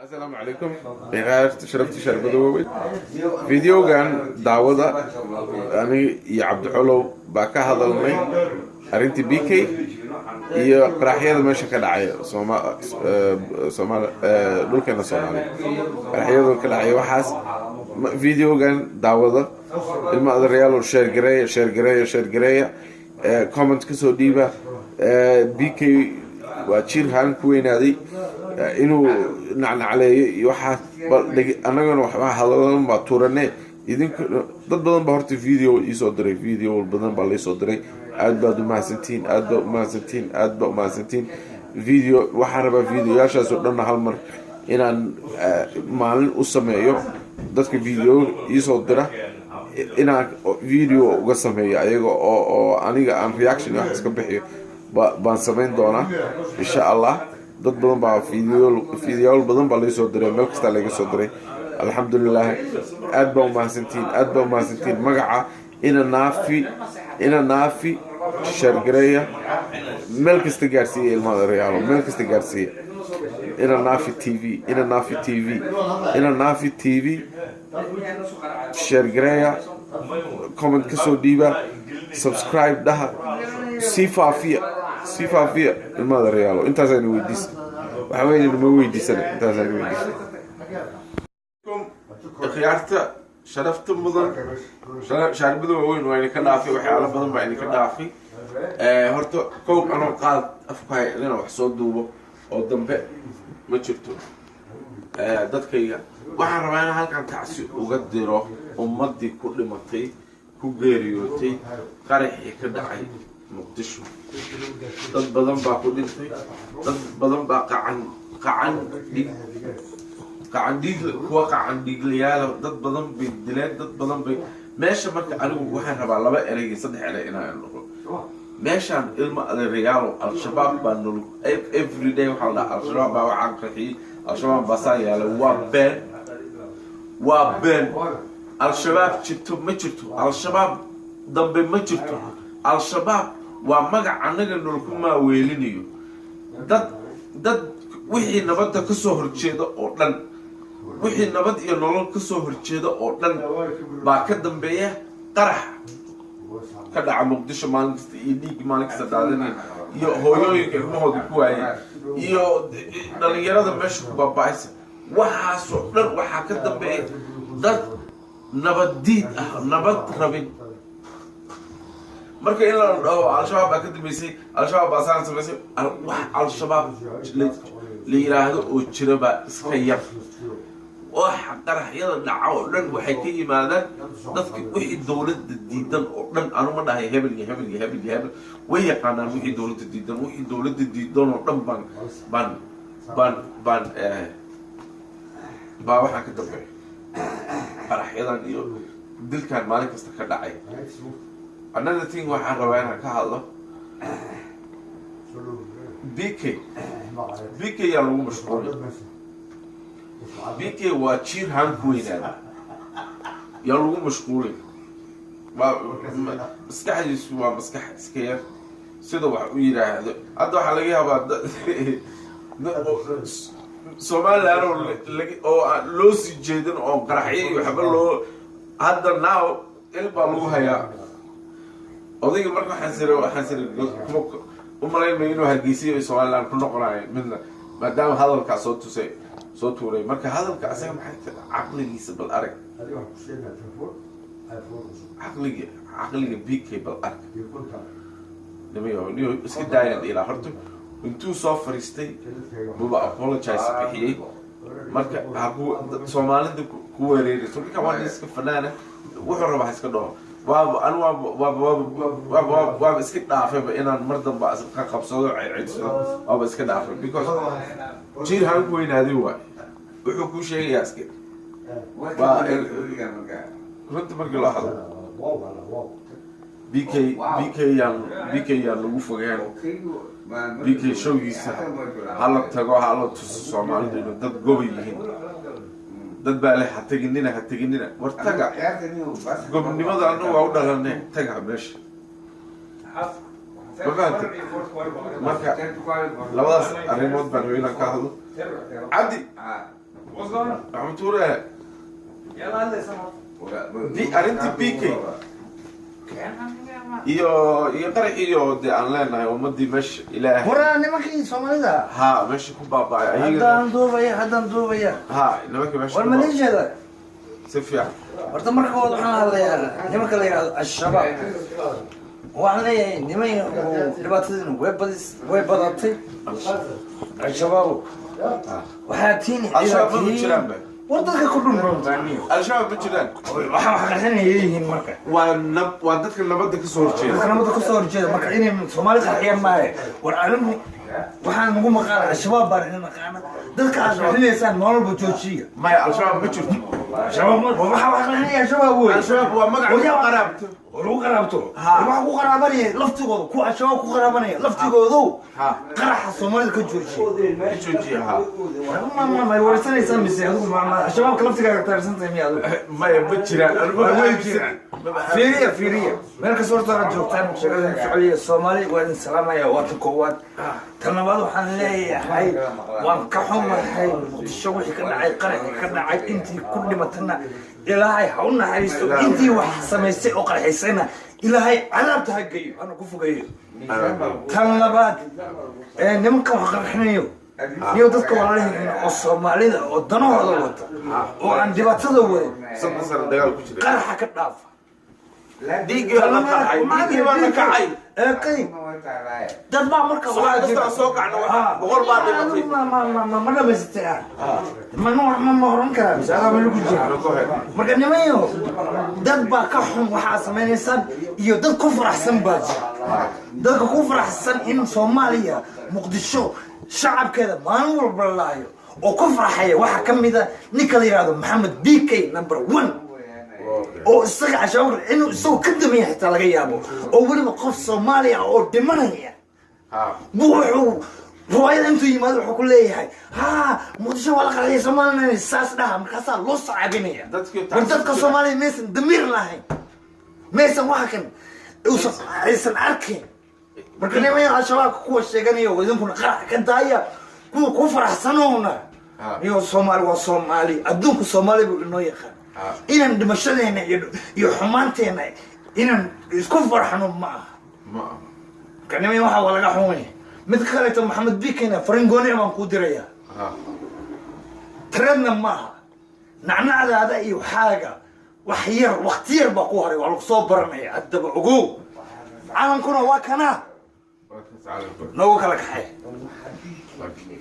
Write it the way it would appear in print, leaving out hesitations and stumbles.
Asalaamu calaykum, khiyaarta sharafta sharbada waaweyn. Videogan daawada. Aniga iyo Cabdixolow baa ka hadalnay arrintii BK iyo qaraxyada meesha ka dhacay Sooma dhulkeena Soomaaliya, qaraxyada ka dhacay. Waxaas videogan daawada, ilma adeerayaal. Share gareeya, share gareeya, share gareeya. Comment kasoo dhiiba. BK waa jiir haan ku weynaaday inuu nacnacleeyo iyo waxaas. Bal annagana waxbaa hadalan baa tuurane. Idink dad badan baa horta video iisoo diray, video badan baa laisoo diray. Aad baad umahadsantihiin, aad baad umahadsantihiin, aad baad umahadsantihiin. Video waxaan rabaa videoyaashaas oo dhanna hal mar inaan maalin u sameeyo. Dadka video iisoo dira inaan video uga sameeyo ayaga oo aniga aan reaction waxaas ka bixiyo baan samayn doonaa, insha Allah. Dad badan baa video, videoyaal badan baa laisoo diray, meel kastaa laga soo diray. Alxamdulilah, aad baa umahadsantihiin, aad baa umahadsantihiin. Magaca Ina Naafi, Ina Naafi, share gareeya, meel kasta gaarsiiya. Ilmaha reyaalo meel kasta gaarsiiya. Ina Naafi TV, Ina Naafi TV, Ina Naafi TV. Share gareeya, comment kasoo dhiiba, subscribe dhaha, sii faafiya, sii faafiya, ilmaha reyaalo. Intaasayna weydiisa, waxa weyn ma weydiisana, intaasayna weydiisa. Khiyaarta sharafta mudan, shaaribada waaweyn, waa idinka dhaafay. Waxyaalo badan baa idinka dhaafay. Horta kow, anoo qaad afku hay inaan wax soo duubo oo dambe ma jirto. Dadkayga waxaan rabaa inaan halkan tacsi uga diro ummadii ku dhimatay, ku geeriyootay qaraxii ka dhacay Muqdisho. Dad badan baa ku dhintay, dad badan baa qacan qacan dhig qacan dhiig, kuwa qacan dhiiglayaala. Dad badan bay dileen, dad badan bay meesha. Marka anigu waxaan rabaa laba erey iyo saddex erey inaan noqo meeshaan. Ilma adeerayaalo, Al-Shabaab baa nol every day waxaa la dhahaa Al-Shabaab baa waxaan qarxiyey, Al-Shabaab baa saa yeelay. Waa been, waa been. Al-Shabaab jirto ma jirto, Al-Shabaab dambe ma jirto. Al-Shabaab waa magac annaga nolku maaweelinayo. Dad wixii nabadda kasoo horjeeda oo dhan, wixii Nabad iyo Nolol kasoo horjeeda oo dhan baa ka dambeeya qarax ka dhaca Muqdisho maalin kasta iyo dhiig maalin kasta daadinaya iyo hooyooyinka ilmahooda ku waayay iyo dhalinyarada meesha ku baaba'aysa. Waxaasoo dhan waxaa ka dambeeya dad nabaddiid ah, nabad rabin. Marka in la dhaho Al-Shabaab baa ka dambeysay, Al-Shabaab baa saan samaysay, wax Al-Shabaab la yiraahdo oo jira baa iska yar. Waxa qaraxyada dhaca oo dhan waxay ka yimaadaan dadka wixii dowladda diidan oo dhan. Anuma dhahay hebel iyo hebel iyo hebel iyo hebel, way yaqaanaan wixii dowladda diidan. Wixii dowladda diidan oo dhan baan baa waxaa ka dambeeya qaraxyadan iyo dilkan maalin kasta ka dhacay. Another thing waxaan rabaa inaan ka hadlo BK. BK yaa lagu mashquulay. BK waa jiir haan ku weynaada, yaa lagu mashquulay. Waa maskaxdiisu, waa maskax iska yar sida wax u yidhaahdo. Hadda waxaa laga yaabaa Somaliland oo aan loo sii jeedin oo qaraxyo iyo waxba loo hadda now il baa lagu hayaa odayga. Marka waxaan siri kuma u malayn mayo inuu Hargeysa iyo Somaliland ku noqonayo midna, maadaama hadalkaa soo tusay, soo tuuray. Marka hadalka asaga maxay tahay? Caqligiisa bal arag, caqliga BK bal arag. Nimayo niyo iska daayaan ilaa horta intuu soo fariistay buba apologize bixiyey. Marka ha ku Soomaalida ku wereerayso. Ninkan waa nin iska fanaana, wuxuu rabaa ha iska dhaho. Waaba anu waaba iska dhaafayba inaan mar damba ka qabsado, ceedsado, waaba iska dhaafay, because jiir haan ku weynaaday waay. Wuxuu kuu sheegayaa iska waa runta markii loo hadlo. BK, BK yaan, BK yaan lagu fogeen. BK showgiisa hala tago, hala tuso Soomaalidu inuu dad goba yihiin. Dad baa leh ha teginina, ha teginina. War taga, gobnimada annagu waa u dhalanne, taga meesha. Ma fahantay? Marka labadaas arrimood baan rabay inaan ka hadlo. Cabdi. Waxaan tuuraya arrintii BK iyo qarax iyo dee aan leenahay ummadii meesha Ilaahay. Waraa nimankii Soomaalida. Ha, meesha ku baaba'ay ayaga. Haddaan duubaya, haddaan duubaya. Ha, nimankii meesha War ku baaba'ay. Maleeshiyada. Si fiican. Horta marka hore waxaan hadlayaa nimanka la yidhahdo Al-Shabaab. Waxaan leeyahay, niman dhibaatadiina way badis, way badatay. Al-Shabaab waxaa tiin. Al-Shabaab ma jiraan ba? War dadka ku dhunroontaaniyo. Al-Shabaab ma jiraan. Waxaan wax qarxinaya yihiin marka. Waa dadka nabadda kasoo horjeeda. Dadka nabadda kasoo horjeeda, marka inay Soomaali qarxiyaan maahe. War anigu waxaan nagu maqaana Al-Shabaab baan idin naqaana. Dadka aad qarxinaysaan maalin walba joojiya. Maya, Al-Shabaab ma jirto. Al-Shabaab waxa wax qarxinaya Al-Shabaab wey. Al-Shabaab waa magac lagu qaraabto. Oo lagu qaraabto. Waxa ku qaraabanaya laftigooda, kuwa Al-Shabaab ku qaraabanaya laftigoodu qaraxa Soomaalida ka joojiya. Ka joojiya, ha. Ma warsanaysaa mise adigu ma Al-Shabaabka laftigaaga taarsantahay miya adigu? Maya, ma jiraan. Anigu Waa ma way aaminsan. jiraan. Fiiriya, fiiriya, meel kasta horta aad joogtaan, sheekada socoliya Soomaali waa idin salaamaya. Waa tan koowaad. Tan labaad waxaan leeyahay, waan ka xumahay Muqdisho wixii ka dhacay, qaraxii ka dhacay. Intii ku dhimatana Ilaahay ha u naxariisto, intii wax samaysay oo qarxisayna Ilaahay cadaabta ha geeyo, hana ku fogeeyo. Tan labaad ee nimankan wax qarxinayo iyo dadka walaalihiin oo Soomaalida oo danahooda wata oo aan dhibaatada wadin, 30 sano dagaal ku jira. Qaraxa ka dhaafa. Dhiiggii baa la qarxay, dhiiggii baa la kacay. Eeqay dad baa marka Subax kasta aan soo kacno, 100 baa dhimatay. Ma dhamaysatay ah? Ma oran karaa mise adaa meel ku jira? Go ahead. Marka nimanyo, dad baa ka xun waxaa samaynaysaan iyo dad ku faraxsan baa jira. Dadka ku faraxsan in Soomaaliya, Muqdisho shacabkeeda maalin walba la laayo oo ku farxaya, waxaa ka mid a ninka la yidhahdo Maxamed BK number one, oo isaga Cashaawar inuu isagu ka damaya xitaa laga yaabo, oo weliba qof Soomaaliya oo dhimanaya buu wuxuu riwaayada intuu yimaado wuxuu ku leeyahay, "Ha, Muqdisho waa la qarxiyay, Soomaalina saas dhaha." Markaasaa loo sacaabinaya. Dadkii War dadka Soomaaliya maysan damiir lahayn, maysan waxa kan uusan aysan arkayn. Marka nimanka Al-Shabaabka kuwa sheeganaya oo idinkuna qarax ka daaya, kuwa ku faraxsanoona iyo Soomaali waa Soomaali, adduunku Soomaali buu inoo yaqaan. Inaan dhimashadeena iyo xumaanteena inaan isku farxno ma aha. Ma aha. Marka niman, waxa waa laga xumay. Mid kaleeto, Maxamed Bikena, farin gooni baan kuu dirayaa. Tareedna ma aha nacnacdaada iyo waxaaga. Wax yar, wakti yar baa ku haray, waa lagu soo baranaya. Haddaba ogow, calankuna waa kanaa. Waa kas caalamka. Noogu kala kaxay. Okay.